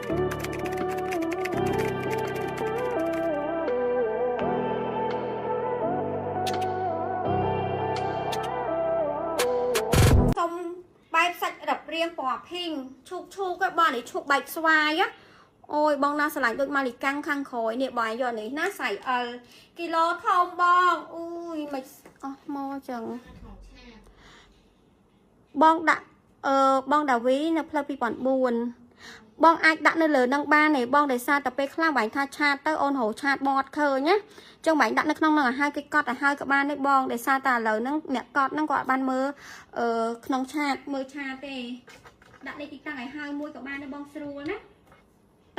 សុំបែបសាច់រឹបរៀងពណ៌ភីងឈូកឈូកក៏បងនេះឈូកបែបស្វាយអូយបងណាស្រឡាញ់ដូចម៉ាលីកាំងខាងក្រោយនេះបងយកនេះណាសៃអិលគីឡូធំបងអូយមិនអស់ថ្មចឹងបងដាក់អឺបងដាវីនៅផ្លូវ2004បងអាចដាក់នៅលើនឹងបានទេបងដោយសារតែពេលខ្លះបាញ់ថាឆាតទៅអូនរោឆាតបត់ឃើញណាចឹងបាញ់ដាក់នៅក្នុងនឹងឲ្យហើយគេកត់ឲ្យហើយក៏បានដែរបងដោយសារតែឥឡូវហ្នឹងអ្នកកត់ហ្នឹងគាត់បានមើលអឺក្នុងឆាតមើលឆាតទេដាក់លេខទីតាំងឲ្យហើយមួយក៏បានដែរបងស្រួលណា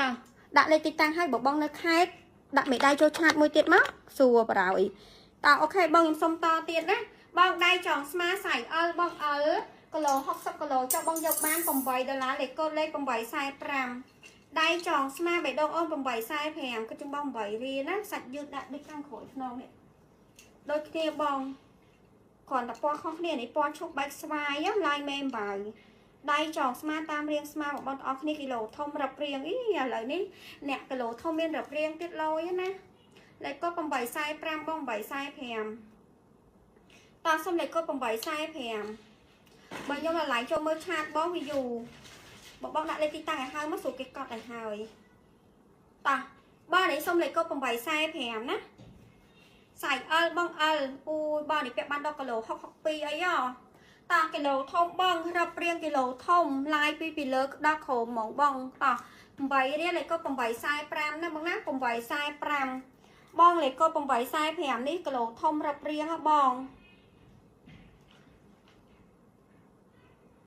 តោះដាក់លេខទីតាំងឲ្យបើបងនៅខេត្តដាក់មេដៃចូលឆាតមួយទៀតមកសួរបរោយតោះអូខេបងខ្ញុំសុំតទៀតណាបងដៃចងស្មាសៃអិលបងអិលគីឡូ60គីឡូចុះបងយកបាន8ដុល្លារលេខកូដលេខ845ដៃចងស្មាបេះដូងអូន845គឺជុំបង8រៀលណាសាច់យឺតដាក់ដូចខាងក្រោយខ្នងនេះដូចគ្នាបងគ្រាន់តែពណ៌ខុសគ្នានេះពណ៌ឈុកបែកស្វាយឡាយមេអំបៅដៃចងស្មាតាមរៀងស្មាបងប្អូនគ្នាគីឡូធំរឹបរៀងអីឥឡូវនេះអ្នកគីឡូធំមានរឹបរៀងទៀតលយណាលេខកូដ845បង845តោះសុំលេខកូដ845បើខ្ញុំឲ្យឡៃចូលមើលឆាតបងវាយូរបងបងដាក់លេខទីតាំងឲ្យហើយមកស្រួលគេកត់ឲ្យហើយតោះបងនេះសុំលេខកូដ845ណាសៃអិលបងអិលអូយបងនេះពាក់បានដល់គីឡូ662អីហ៎តោះគីឡូធំបងរឹបរៀងគីឡូធំឡាយពីលើដល់ក្រោមហ្មងបងតោះ8រៀលលេខកូដ845ណាបងណា845បងលេខកូដ845នេះគីឡូធំរឹបរៀងហ៎បង